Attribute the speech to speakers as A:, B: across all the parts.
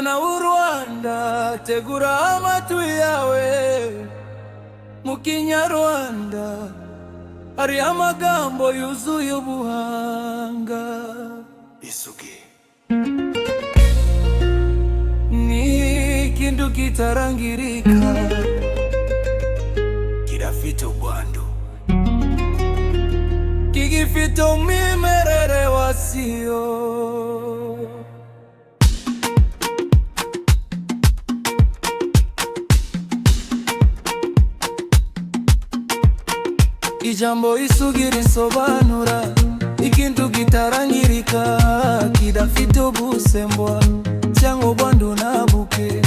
A: Mwana w'u Rwanda, tegura amatwi yawe. Mu Kinyarwanda hari amagambo yuzuye ubuhanga.
B: Isugi.
A: Ni ikintu kitarangirika,
B: Kidafite ubwandu.
A: Kigifite umwimerere wacyo. Ijambo isugi risobanura ikintu kitarangirika, kidafite ubusembwa cyangwa ubwandu na buke.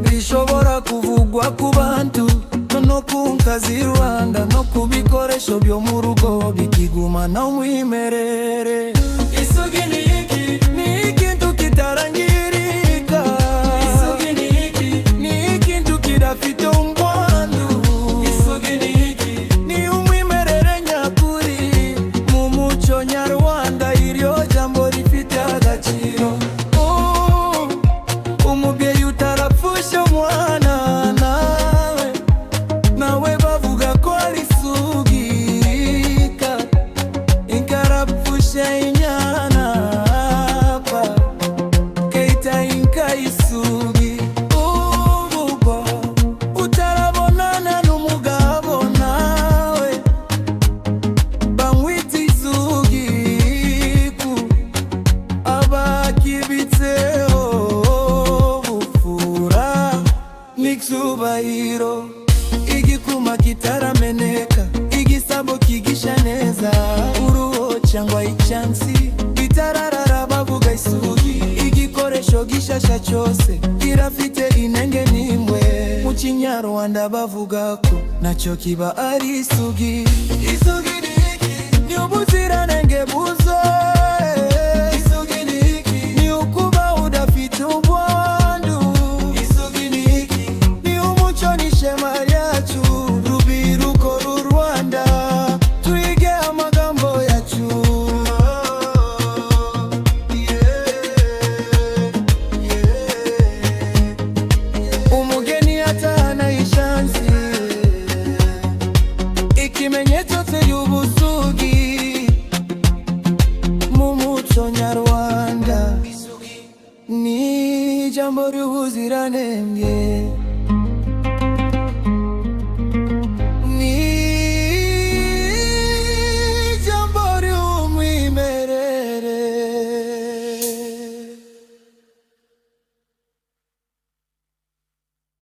A: Rishobora kuvugwa ku bantu no ku nka z'i Rwanda no ku bikoresho byo mu rugo, bikigumana umwimerere. Isugi ni iki? Ni ikintu kitarangirika. Isugi ni iki? Ni ikintu kidafite ubwandu. Isugi ni iki? Ni umwimerere nyakuri mu muco nyarwanda. Iryo jambo rifite agaciro. Oh, umubyeyi utarapfusha umwana nawe bavuga ko ari isugi. Inka irapfusha inyana, bakayita inka isugi. Ubwo utarabonana n'umugabo nawe bamwita isugi, ku abakibitseho ubupfura n'icyubahiro. Igikuma kitarameneka, igisabo kigisha neza, uruho cyangwa icyansi bitararara, bavuga isugi. Igikoresho gishasha cyose kirafite inenge n'imwe, mu Kinyarwanda bavuga ko nacyo kiba ari isugi. Isugi ni iki? Ni ubuziranenge bwuzuye. Isugi ni iki? Ni ukuba udafite ubwandu. Isugi ni iki? Ni umuco n'ishema ryacu.